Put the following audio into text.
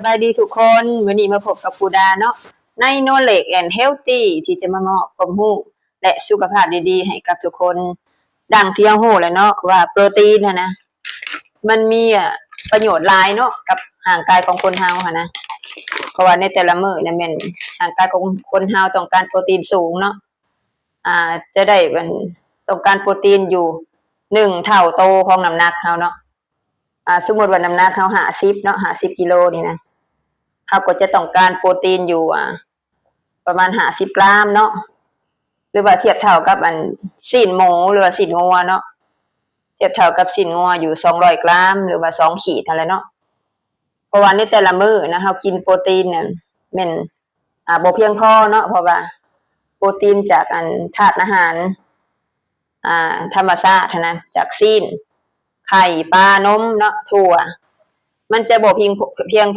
ສະບາຍດີທຸກຄົນ, ມື້ນີ້ມາພົບກັບປູດາເນາະ ໃນ Knowledge and Healthy ທີ່ຈະມາມອບຄວາມຮູ້ ແລະ ສຸຂະພາບດີໆ ໃຫ້ກັບທຸກຄົນ. ດັ່ງທີ່ເຮົາຮູ້ແລ້ວເນາະ ວ່າໂປຣຕີນຫັ້ນນະ ມັນມີ ອາ ປະໂຫຍດຫຼາຍເນາະ ກັບຮ່າງກາຍຂອງຄົນເຮົາຫັ້ນນະ. ເພາະວ່າໃນແຕ່ລະມື້ນະ ແມ່ນຮ່າງກາຍຂອງຄົນເຮົາຕ້ອງການໂປຣຕີນສູງເນາະ ອາ ຈະໄດ້ ອັນ ຕ້ອງການໂປຣຕີນຢູ່ໜຶ່ງເທົ່າໂຕຂອງນ້ຳໜັກເຮົາເນາະ. ອາ ສົມມຸດວ່ານ້ຳໜັກເຮົາຫ້າສິບເນາະ ຫ້າສິບກິໂລນີ້ນະ ເຮົາກໍຈະຕ້ອງການໂປຣຕີນຢູ່ ອາ ປະມານຫ້າສິບກຣາມເນາະ ຫຼືວ່າທຽບເທົ່າກັບ ອັນ ຊີ້ນໝູ ຫຼືວ່າຊີ້ນງົວເນາະ ທຽບເທົ່າກັບຊີ້ນງົວຢູ່ສອງຮ້ອຍກຣາມ ຫຼືວ່າສອງຂີດຫັ້ນແຫຼະເນາະ. ເພາະວ່າໃນແຕ່ລະມື້ນະ ເຮົາກິນໂປຣຕີນນັ້ນແມ່ນ ອາ ບໍ່ພຽງພໍເນາະ ເພາະວ່າໂປຣຕີນຈາກ ອັນ ທາດອາຫານ ອາ ທຳມະຊາດຫັ້ນນະ ຈາກຊີ້ນ ໄຂ່ ປາ ນົມເນາະ ຖົ່ວ ມັນຈະບໍ່ພຽງ ພຽງພໍ